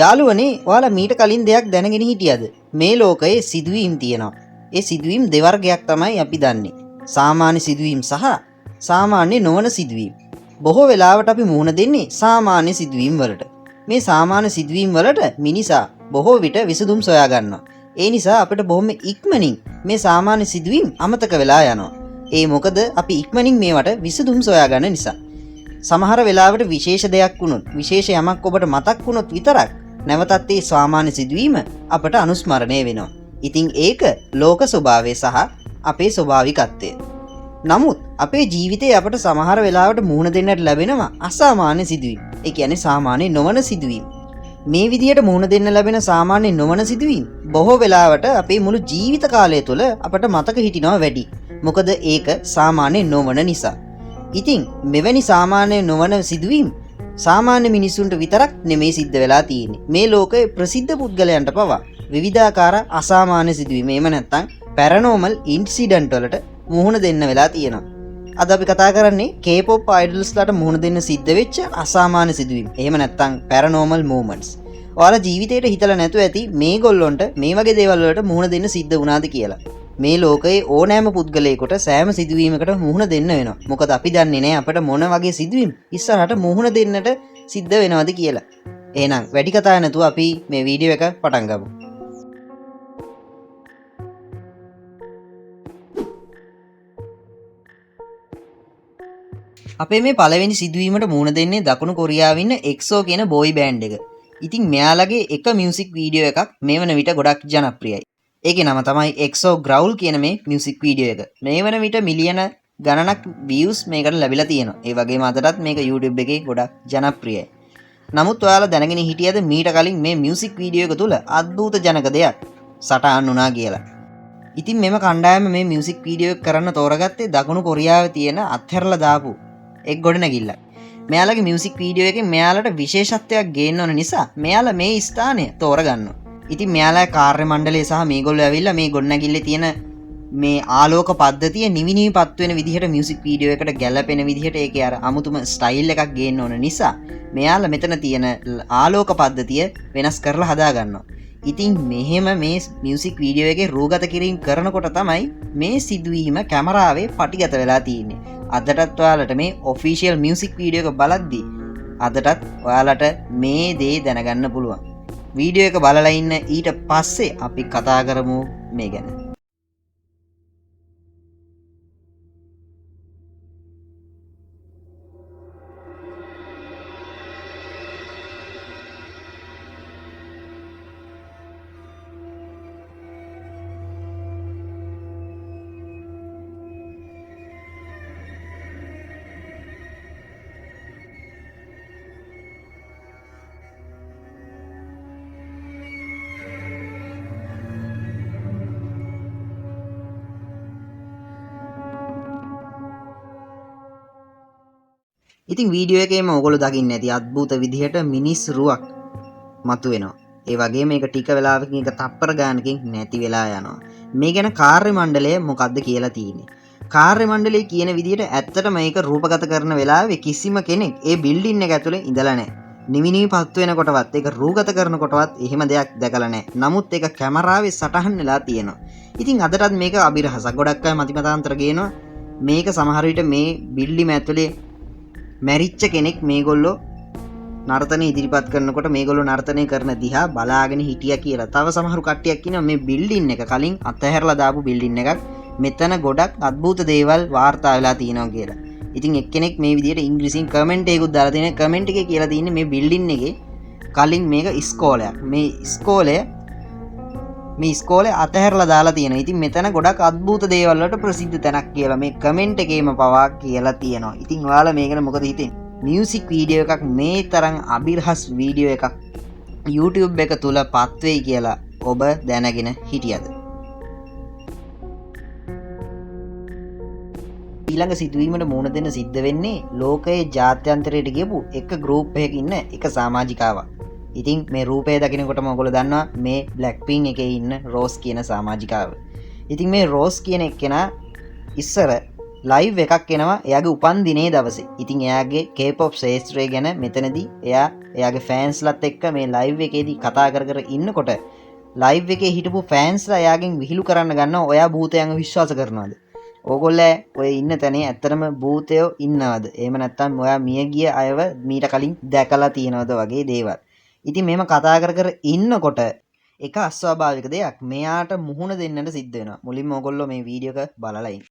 යාළුවනේ, ඔයාලා මීට කලින් දෙයක් දැනගෙන හිටියද? මේ ලෝකයේ සිදුවීම් තියෙනවා. ඒ සිදුවීම් දෙවර්ගයක් තමයි අපි දන්නේ. සාමාන්‍ය සිදුවීම් සහ සාමාන්‍ය නොවන සිදුවීම්. බොහෝ වෙලාවට අපි මුහුණ දෙන්නේ සාමාන්‍ය සිදුවීම් වලට. මේ සාමාන්‍ය සිදුවීම් වලට මිනිසා බොහෝ විට විසඳුම් සොයා ගන්නවා. ඒ නිසා අපිට බොහොම ඉක්මනින් මේ සාමාන්‍ය සිදුවීම් අමතක වෙලා යනවා. ඒ මොකද අපි ඉක්මනින් මේවට විසඳුම් සොයා ගන්න නිසා. සමහර වෙලාවට විශේෂ දෙයක් වුණොත්, විශේෂ යමක් ඔබට මතක් වුණොත් විතරක් නැවතත් ඒ සාමාන්‍ය සිදුවීම අපට අනුස්මරණය වෙනවා. ඉතින් ඒක ලෝක ස්වභාවය සහ අපේ ස්වභාවිකත්වය. නමුත් අපේ ජීවිතේ අපට සමහර වෙලාවට මුහුණ දෙන්නට ලැබෙනවා අසාමාන්‍ය සිදුවීම්. ඒ කියන්නේ සාමාන්‍ය නොවන සිදුවීම්. මේ විදිහට මුහුණ දෙන්න ලැබෙන සාමාන්‍ය නොවන සිදුවීම් බොහෝ වෙලාවට අපේ මුළු ජීවිත කාලය තුළ අපට මතක හිටිනවා වැඩි. මොකද ඒක සාමාන්‍ය නොවන නිසා. ඉතින් මෙවැනි සාමාන්‍ය නොවන සිදුවීම් සාමාන්‍ය මිනිස්සුන්ට විතරක් නෙමෙයි සිද්ධ වෙලා තියෙන්නේ. මේ ලෝකයේ ප්‍රසිද්ධ පුද්ගලයන්ට පවා විවිධාකාර අසාමාන්‍ය සිදුවීම්, එහෙම නැත්නම් පැරනෝමල් ඉන්සිඩන්ට් වලට මුහුණ දෙන්න වෙලා තියෙනවා. අද අපි කතා කරන්නේ K-pop idols ලාට මුහුණ දෙන්න සිද්ධ වෙච්ච අසාමාන්‍ය සිදුවීම්. එහෙම නැත්නම් පැරනෝමල් මූවමන්ට්ස්. ඔයාලා ජීවිතේට හිතලා නැතුව ඇති මේගොල්ලොන්ට මේ වගේ දේවල් වලට මුහුණ දෙන්න සිද්ධ වුණාද කියලා. මේ ලෝකයේ ඕනෑම පුද්ගලයෙකුට සෑම සිදුවීමකට මුහුණ දෙන්න වෙනවා. මොකද අපි දන්නේ නෑ අපට මොන වගේ සිදුවීම් ඉස්සරහට මුහුණ දෙන්නට සිද්ධ වෙනවද කියලා. එහෙනම් වැඩි කතා නැතුව අපි මේ වීඩියෝ එක පටන් ගමු. අපේ මේ පළවෙනි සිදුවීමට මුහුණ දෙන්නේ දකුණු කොරියාවේ ඉන්න එක්සෝ කියන බෝයි බෑන්ඩ් එක. ඉතින් මෙයාලගේ එක මියුසික් වීඩියෝ එකක් මේ වන විට ගොඩක් ජනප්‍රියයි. ඒකේ නම තමයි එක්සෝ ග්‍රවුල් කියන මේ මියුසික් වීඩියෝ එක. මේ වන විට මිලියන ගණනක් වීව්ස් මේකට ලැබිලා තියෙනවා. ඒ වගේම අදටත් මේක YouTube එකේ ගොඩක් ජනප්‍රියයි. නමුත් ඔයාලා දැනගෙන හිටියද මීට කලින් මේ මියුසික් වීඩියෝ එක තුල අద్భుත ජනක දෙයක් සටහන් වුණා කියලා? ඉතින් මෙම කණ්ඩායම මේ මියුසික් වීඩියෝ එක කරන්න තෝරගත්තේ දකුණු කොරියාවේ තියෙන අත්හැරලා දාපු එක් ගොඩනැගිල්ලක්. මෙයාලගේ මියුසික් වීඩියෝ එකෙන් මෙයාලට විශේෂත්වයක් ගේන්න ඕන නිසා මෙයාලා මේ ස්ථානය තෝරගන්නවා. ඉතින් මෙයාලා කාර්ය මණ්ඩලය සහ මේගොල්ලෝ ඇවිල්ලා මේ ගොඩනැගිල්ලේ තියෙන මේ ආලෝක පද්ධතිය නිවි නිවි පත් වෙන විදිහට මියුසික් වීඩියෝ එකට ගැලපෙන විදිහට ඒකේ අර අමුතුම ස්ටයිල් එකක් ගේන්න ඕන නිසා මෙයාලා මෙතන තියෙන ආලෝක පද්ධතිය වෙනස් කරලා හදාගන්නවා. ඉතින් මෙහෙම මේ මියුසික් වීඩියෝ එකේ රූගත කිරීම කරනකොට තමයි මේ සිදුවීම කැමරාවේ පටිගත වෙලා තියෙන්නේ. අදටත් ඔයාලට මේ ඔෆිෂියල් මියුසික් වීඩියෝ එක බලද්දී අදටත් ඔයාලට මේ දේ දැනගන්න පුළුවන්. වීඩියෝ එක බලලා ඉන්න ඊට පස්සේ අපි කතා කරමු මේ ගැන. ඉතින් වීඩියෝ එකේම ඔයගොල්ලෝ දකින්න ඇති අద్భుත විදිහට මිනිස් රුවක් මතුවෙනවා. ඒ වගේම මේක ටික වෙලාවකින් එක තප්පර ගානකින් නැති වෙලා යනවා. මේ ගැන කාර්ය මණ්ඩලය මොකද්ද කියලා තියෙන්නේ. කාර්ය මණ්ඩලය කියන විදිහට ඇත්තටම මේක රූපගත කරන වෙලාවේ කිසිම කෙනෙක් ඒ බිල්ඩින් එක ඇතුලේ ඉඳලා නැහැ. නිවි නිවි පත් වෙනකොටවත් ඒක රූගත කරනකොටවත් එහෙම දෙයක් දැකලා නැහැ. නමුත් ඒක කැමරාවේ සටහන් වෙලා තියෙනවා. ඉතින් අදටත් මේක අභිරහසක්. ගොඩක් අය මතිමතාන්තර ගේනවා. මේක සමහර විට මේ බිල්ඩිම ඇතුලේ මැරිච්ච කෙනෙක් මේගොල්ලෝ නර්තනය ඉදිරිපත් කරනකොට මේගොල්ලෝ නර්තනය කරන දිහා බලාගෙන හිටියා කියලා. තව සමහරු කට්ටියක් කියනවා මේ බිල්ඩින් එක කලින් අතහැරලා දාපු බිල්ඩින් එකක්. මෙතන ගොඩක් අద్భుත දේවල් වාර්තා වෙලා තියෙනවා කියලා. ඉතින් එක්කෙනෙක් මේ විදිහට ඉංග්‍රීසියෙන් කමෙන්ට් එකකුත් දාලා තියෙනවා. කමෙන්ට් එකේ කියලා තියෙන්නේ මේ බිල්ඩින් එකේ කලින් මේක ඉස්කෝලයක්. මේ ඉස්කෝලේ අතහැරලා දාලා තියෙනවා. ඉතින් මෙතන ගොඩක් අద్భుත දේවල් වලට ප්‍රසිද්ධ තැනක් කියලා මේ කමෙන්ට් එකේම පවා කියලා තියෙනවා. ඉතින් ඔයාලා මේ ගැන මොකද හිතෙන්නේ? මියුසික් වීඩියෝ එකක් මේ තරම් අභිරහස් වීඩියෝ එකක් YouTube එක තුල පත් වෙයි කියලා ඔබ දැනගෙන හිටියද? ඊළඟ සිදුවීමට මුහුණ දෙන්න සිද්ධ වෙන්නේ ලෝකයේ ජාත්‍යන්තරයට ගියපු එක ගෲප් එකක ඉන්න එක සමාජිකාවක්. ඉතින් මේ රූපය දකිනකොටම ඔයගොල්ලෝ දන්නවා මේ Blackpink එකේ ඉන්න රෝස් කියන සමාජිකාව. ඉතින් මේ රෝස් කියන එක්කෙනා ඉස්සර ලයිව් එකක් එනවා එයාගේ උපන් දිනේ දවසේ. ඉතින් එයාගේ K-pop ක්ෂේත්‍රය ගැන මෙතනදී එයා එයාගේ ෆෑන්ස්ලත් එක්ක මේ ලයිව් එකේදී කතා කර කර ඉන්නකොට ලයිව් එකේ හිටපු ෆෑන්ස්ලා එයාගෙන් විහිළු කරන්න ගන්නවා, ඔයා භූතයන්ව විශ්වාස කරනවද? ඕගොල්ලෝ ඔය ඉන්න තැනේ ඇත්තටම භූතයෝ ඉන්නවද? එහෙම නැත්නම් ඔයා මියගිය අයව මීට කලින් දැකලා තියෙනවද වගේ දේවල්. ඉතින් මෙහෙම කතා කර කර ඉන්නකොට එක අස්වාභාවික දෙයක් මෙයාට මුහුණ දෙන්නට සිද්ධ වෙනවා. මුලින්ම ඕගොල්ලෝ මේ වීඩියෝ එක බලලා ඉන්න.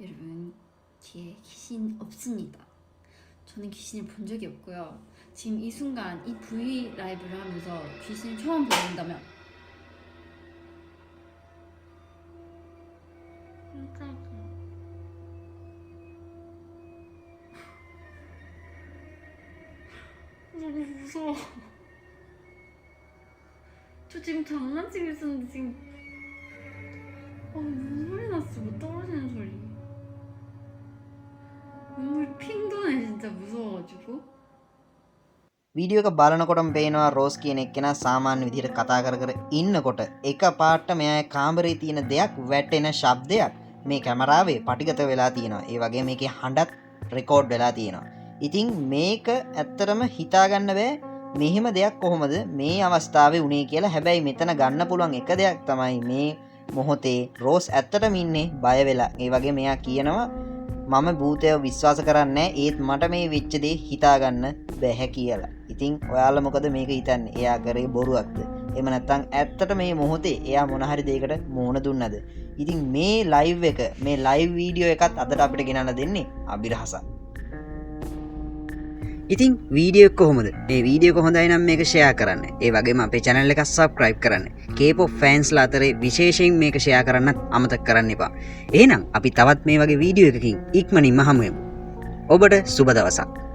여러분, 뒤에 귀신 없습니다. 저는 귀신을 본 적이 없고요. 지금 이 순간 이 V 라이브를 하면서 귀신을 처음 본다면 깜짝이야. 너무 무서워. 저 지금 장난치고 있었는데 지금 아, 무슨 소리 났어? 뭐 떨어지는 소리. 눈물 핑 도네, 진짜 무서워가지고. Video එක බලනකොටම පේනවා රෝස් කියන එක්කෙනා සාමාන්‍ය විදිහට කතා කර කර ඉන්නකොට එක පාට මෙයාගේ කාමරේ තියෙන දෙයක් වැටෙන ශබ්දයක් මේ කැමරාවේ පටිගත වෙලා තියෙනවා. ඒ වගේම මේකේ හඬත් රෙකෝඩ් වෙලා තියෙනවා. ඉතින් මේක ඇත්තටම හිතාගන්න බෑ මෙහෙම දෙයක් කොහොමද මේ අවස්ථාවේ වුණේ කියලා. හැබැයි මෙතන ගන්න පුළුවන් එක දෙයක් තමයි මේ මොහොතේ රෝස් ඇත්තටම ඉන්නේ බය වෙලා. ඒ වගේම මෙයා කියනවා මම භූතයව විශ්වාස කරන්නේ නෑ, ඒත් මට මේ වෙච්ච දේ හිතාගන්න බැහැ කියලා. ඉතින් ඔයාලා මොකද මේක හිතන්නේ? එයා කරේ බොරුවක්ද? එහෙම නැත්නම් ඇත්තට මේ මොහොතේ එයා මොන හරි දෙයකට මුහුණ දුන්නද? ඉතින් මේ ලයිව් එක, මේ ලයිව් වීඩියෝ එකත් අදට අපිට ගෙනල්ලා දෙන්නේ අභිරහසක්. ඉතින් වීඩියෝ එක කොහොමද? මේ වීඩියෝ එක හොඳයි නම් මේක ෂෙයා කරන්න. ඒ වගේම අපේ channel එක subscribe කරන්න. K-pop fans ලා අතරේ විශේෂයෙන් මේක ෂෙයා කරන්නත් අමතක කරන්න එපා. එහෙනම් අපි තවත් මේ වගේ වීඩියෝ එකකින් ඉක්මනින්ම හමු වෙමු. ඔබට සුබ දවසක්.